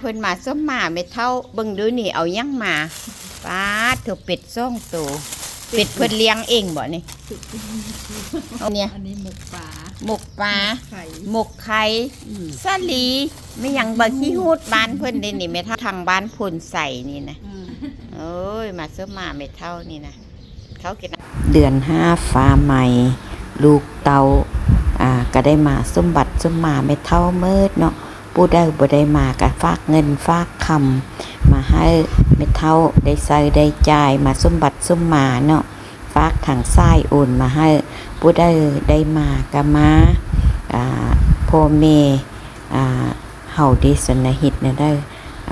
ເພິ່ນມາຊົມໝາແມ່ເຖົ້າ ເບິ່ງດູນີ້ ເອົາຫຍັງມາ? ປາດໂທ້ ເປັດສອງໂຕ ເປັດເພິ່ນລ້ຽງເອງບໍ່ນີ້? ເອົາເນຍ ອັນນີ້ໝົກປາ ໝົກປາ ໝົກໄຂ່ ໝົກໄຂ່ ອືມ ສາລີ ແມ່ນຫຍັງ ບັກຂີ້ຫູດບ້ານເພິ່ນເດ້ນີ້ ແມ່ເຖົ້າທາງບ້ານໂພນໄຊນີ້ນະ ອືມ ໂອ້ຍ ມາຊົມໝາແມ່ເຖົ້ານີ້ນະ ເຂົ້າກິນ ເດືອນຫ້າຟ້າໃໝ່ ລູກເຕົ້າ ອ່າ ກະໄດ້ມາຊົມບັດຊົມໝາແມ່ເຖົ້າເໝິດເນາະ ຜູ້ໃດບໍ່ໄດ້ມາກະຝາກເງິນຝາກຄຳມາໃຫ້ແມ່ເຖົ້າໄດ້ໃຊ້ໄດ້ຈ່າຍ ມາຊົມບັດຊົມໝາເນາະ ຝາກທາງສາຍໂອນມາໃຫ້ ຜູ້ໃດໄດ້ມາກະມາ ອ່າ ພໍ່ແມ່ ອ່າ ເຮົາເດຊະນະເຮັດແນວໃດ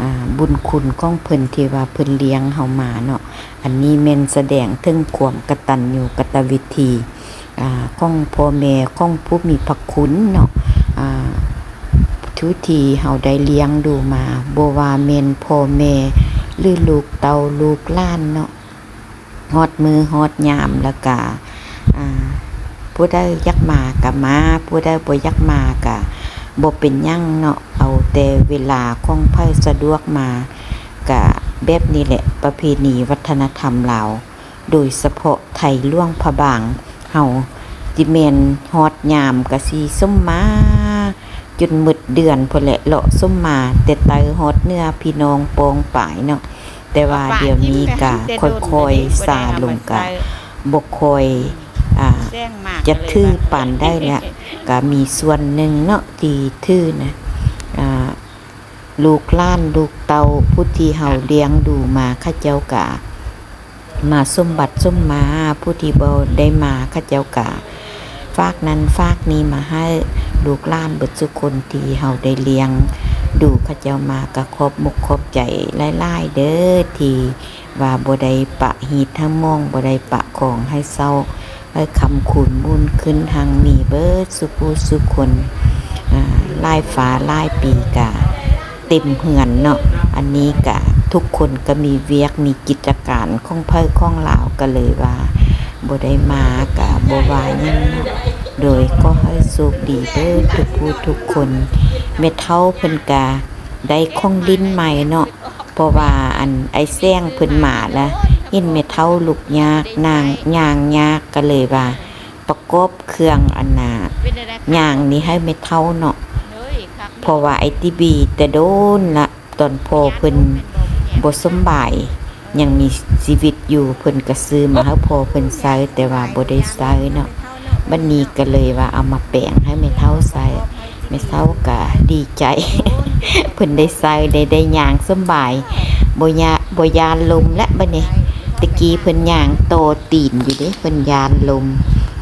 ອ່າ ບຸນຄຸນຂອງເພິ່ນທີ່ວ່າເພິ່ນລ້ຽງເຮົາມາເນາະ ອັນນີ້ແມ່ນສະແດງເຖິງຄວາມກະຕັນຍູກະຕະເວທີ ອ່າ ຂອງພໍ່ແມ່ຂອງຜູ້ມີພະຄຸນເນາະ ອ່າ ຜູ້ທີ່ເຮົາໄດ້ລ້ຽງດູມາ ບໍ່ວ່າແມ່ນພໍ່ແມ່ ຫຼື ລູກເຕົ້າລູກຫຼານເນາະ ຮອດມື້ຮອດຍາມ ແລ້ວກະ ອ່າ ຜູ້ໃດຢາກມາກະມາ ຜູ້ໃດບໍ່ຢາກມາກະບໍ່ເປັນຫຍັງເນາະ ເອົາແຕ່ເວລາຂອງໃຜສະດວກມາ ກະແບບນີ້ແຫຼະ ປະເພນີວັດທະນະທຳລາວ ໂດຍສະເພາະໄທຫຼວງພະບາງເຮົາ ຊິແມ່ນຮອດຍາມກະຊິຊົມໝາ ຈົນໝົດເດືອນພຸ້ນແຫຼະ ເລາະຊົມໝາແຕ່ໃຕ້ຮອດເໜືອ ພີ່ນ້ອງປ້ອງປາຍເນາະ ແຕ່ວ່າດຽວນີ້ກະຄ່ອຍໆຊາລົງ ກະບໍ່ຄ່ອຍ ອ່າ ຈະຖືປານໃດແລ້ວ ກະມີສ່ວນໜຶ່ງເນາະທີ່ຖືນະ ອ່າ ລູກຫຼານລູກເຕົ້າຜູ້ທີ່ເຮົາລ້ຽງດູມາ ເຂົາເຈົ້າກະ ມາຊົມບັດຊົມໝາ ຜູ້ທີ່ບໍ່ໄດ້ມາ ເຂົາເຈົ້າກະຝາກນັ້ນຝາກນີ້ມາໃຫ້ລູກຫຼານເບິດສູ່ຄົນທີ່ເຮົາໄດ້ລ້ຽງດູເຂົາເຈົ້າມາ ກະຂອບມຸກຂອບໃຈຫຼາຍໆເດີ ທີ່ວ່າບໍ່ໄດ້ປະຮີດຫາໝອງ ບໍ່ໄດ້ປະຄອງໃຫ້ເສົ້າ ໃຫ້ຄຳຄູນໝູນຂຶ້ນຮັ່ງມີເບິດສູ່ຜູ້ສູ່ຄົນ ອ່າ ຫຼາຍຟ້າຫຼາຍປີກະ ເຕັມເຮືອນເນາະ ອັນນີ້ກະທຸກຄົນກະມີວຽກມີກິດຈະການຂອງໃຜຂອງລາວ ກະເລີຍວ່າບໍ່ໄດ້ມາກະບໍ່ວ່າຫຍັງເນາະ ໂດຍຂໍໃຫ້ໂຊກດີເດີທຸກຜູ້ທຸກຄົນ ແມ່ເຖົ້າເພິ່ນກະໄດ້ຂອງຫຼິ້ນໃໝ່ເນາະ ເພາະວ່າອັນອ້າຍແສງເພິ່ນມາລະ ເຫັນແມ່ເຖົ້າລຸກຍາກ ນາງຍ່າງຍາກ ກະເລີຍວ່າ ປະກອບເຄື່ອງອັນນ່າ ເປັນຈັ່ງໃດຄະ ຍ່າງນີ້ໃຫ້ແມ່ເຖົ້າເນາະ ໂດຍ ຄັກ ເພາະວ່າໄອ້ຕີບີແຕ່ດົນລະ ຕອນພໍ່ເພິ່ນບໍ່ສຳບາຍ ຍັງມີຊີວິດຢູ່ ເພິ່ນກະຊື້ມາໃຫ້ພໍ່ເພິ່ນໃຊ້ ແຕ່ວ່າບໍ່ໄດ້ໃຊ້ເນາະ ບັດນີ້ກະເລີຍວ່າເອົາມາແປງໃຫ້ແມ່ເຖົ້າໃຊ້ ແມ່ເຖົ້າກະດີໃຈ ເພິ່ນໄດ້ໃຊ້ ໄດ້ ໄດ້ຍ່າງສຳບາຍ ບໍ່ຍາ ບໍ່ຢ້ານລົ້ມແລ້ວບັດນີ້ ແຕ່ກີ້ເພິ່ນຍ່າງຕໍ່ຕີນຢູ່ເດ້ ເພິ່ນຢ້ານລົ້ມ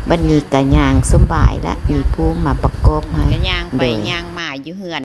ບັດນີ້ກະຍ່າງສຳບາຍແລ້ວ ມີຜູ້ມາປະກອບໃຫ້ ກະຍ່າງໄປ ໂດຍ ຍ່າງມາຢູ່ເຮືອນ.